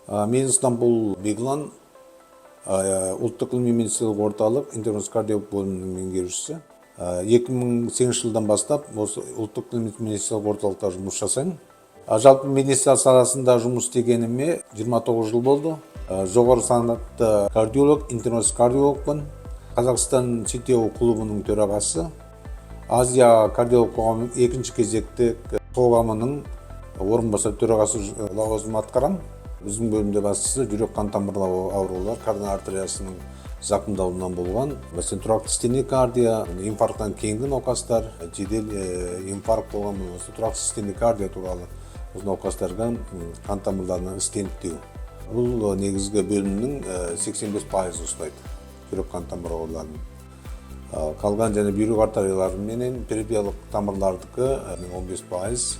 Мен Стамбул Беглан, ұлттық ғылыми медициналық орталық интервенциялық кардиолог бөлімінің меңгерушісі. 2008 жылдан бастап осы ұлттық ғылыми медициналық орталықта жұмыс жасаймын. Жалпы медицина саласында жұмыс істегеніме 29 жыл болды. Жоғары санатты кардиолог, интервенциялық кардиологпын. Қазақстан CTO клубының төрағасы. Азия кардиолог қоғамының екінші кезекті қоғамының орынбасар төрағасы лауазымын атқарамын. Біздің бөлімде бастысы жүрек қан тамырлары аурулар, коронар артериясының зақымдалуынан болған, мәселен, тұрақты стенокардия, инфаркттан кейінгі науқастар, жедел инфаркт болған болмаса тұрақты стенокардия туралы осы науқастарға қан тамырларына стенттеу. Бұл негізгі бөлімнің 85% ұстайды жүрек қан тамыр ауруларының. Қалған және бүйрек артериялары менен перифериялық тамырлардікі 15%.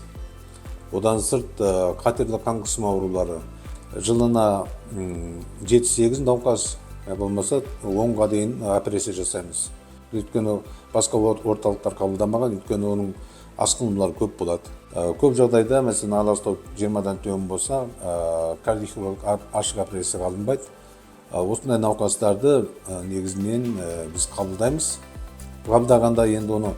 Одан сырт қатерлі қан қысымы аурулары жылына 7-8 науқас, болмаса 10-ға дейін операция жасаймыз. Өйткені басқа орталықтар қабылдамаған, өйткені оның асқынулары көп болады. Көп жағдайда, мәселен, аластау 20-дан төмен болса, кардиохирург ашық операцияға алынбайды. Осындай науқастарды негізінен біз қабылдаймыз. Қабылдағанда енді оны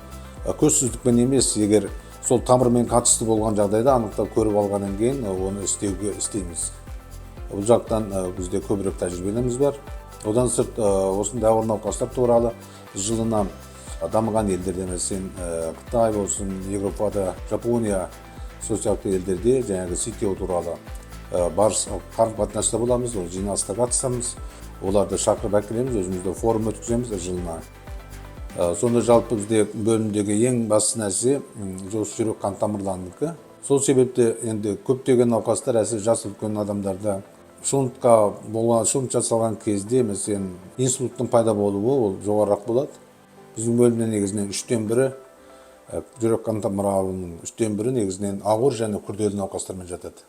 көзсіздікпен емес, егер сол тамырмен қатысты болған жағдайда анықтап көріп алғаннан кейін оны істеуге істейміз. Бұл жақтан бізде көбірек тәжірибелеріміз бар. Одан сырт осындай ауыр науқастар туралы жылына дамыған елдерде, мәселен, Қытай болсын, Еуропада, Жапония, сол сияқты елдерде жаңағы CTO туралы барыс қарым қатынаста боламыз, ол жиналысқа қатысамыз, оларды шақырып әкелеміз, өзімізде форум өткіземіз жылына. Сонда жалпы бізде бөлімдегі ең басты нәрсе осы жүрек қан тамырларынікі. Сол себепті енді көптеген науқастар, әсіресе жасы үлкен адамдарда шунтқа болған, шунт жасалған кезде, мәселен, инсульттың пайда болуы ол жоғарырақ болады. Біздің бөлімде негізінен үштен бірі жүрек қан тамыр ауруының үштен бірі негізінен ауыр және күрделі науқастармен жатады.